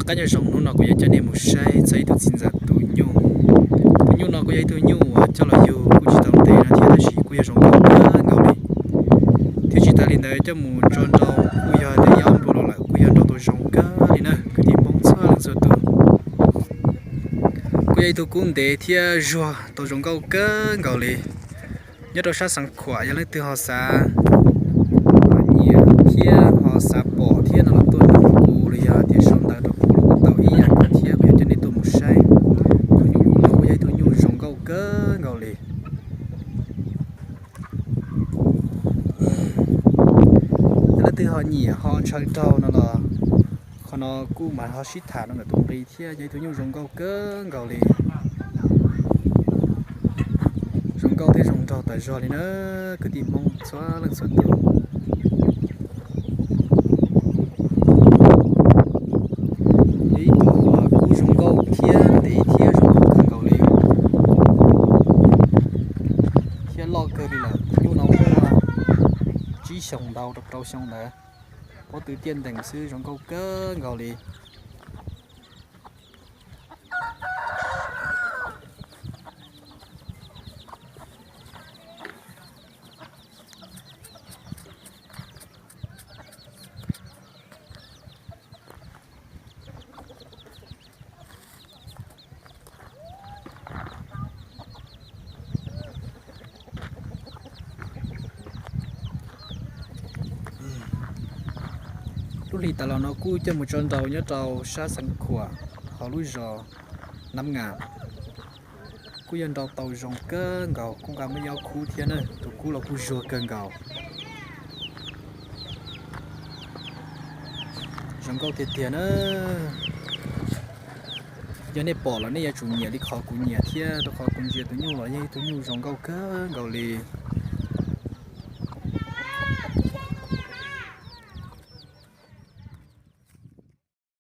Qab nyob zoo, hnub no kuv yuav coj nej mus saib txog ib tug txiv ntxawm tu nyuj. Tus nyuj no kuj yog ib tug nyuj uas coj los yug kuj tsis tau ntev no thiab, tab sis kuj yog zoo nkauj kawg nkaus li. Thiab tsis tas li ntawd, coj mus tso nrau kuj yog tias yog npua los lawm kuj yog nrau tau zoo kawg li na kwv tij Hmoob txhua leej txhua tus. Kuj yog ib tug kub ntev thiab zuag tau zoo nkauj kawg nkaus li. Nyob rau sab Xeev Khuam, yog leej twg ho xav nyiam thiab ho xav pom thiab no los tuaj nug kuv los yog tias sau ntawv rau kuv los kuj tau ib yam nkaus thiab, kuv yuav coj nej tuaj mus saib. Tus nyuj no kuj yog ib tug nyuj zoo nkauj kawg nkaus li. Yog leej twg ho nyiam ho ntshaw raug no los qhov no kuj mam ho sib tham rau ntawm tus nqi thiab, yog ib tug nyuj zoo nkauj kawg nkaus li. Zoo nkauj thiab zoo nraug tas zog li na kwv tij Hmoob txhua leej txhua tus. Yog ib tug kub zoo nkauj thiab ntev thiab zoo nkauj kawg nkaus li, thiab loj kawg li lawm. Nyuj no muaj tsib xyoos ntau rau rau xyoo ntawd, pob tw tiaj ntees xwb, zoo nkauj kawg nkaus li. Lub hlis tas los no kuj coj mus tso nrau nyob rau sab Xeev Khuam hauv lub zos Nab Ngas. Kuj yog nrau tau zoo kawg nkaus, kuj nqa muab yob khub thiab na, tus kub los kuj zuag kawg nkaus. Zoo nkauj tiag tiag na. Yog nej pom los nej yuav tsum nyiam li qhov kuv nyiam thiab, rau qhov kuv ntsia tus nyuj los yog ib tug nyuj zoo nkauj kawg nkaus li.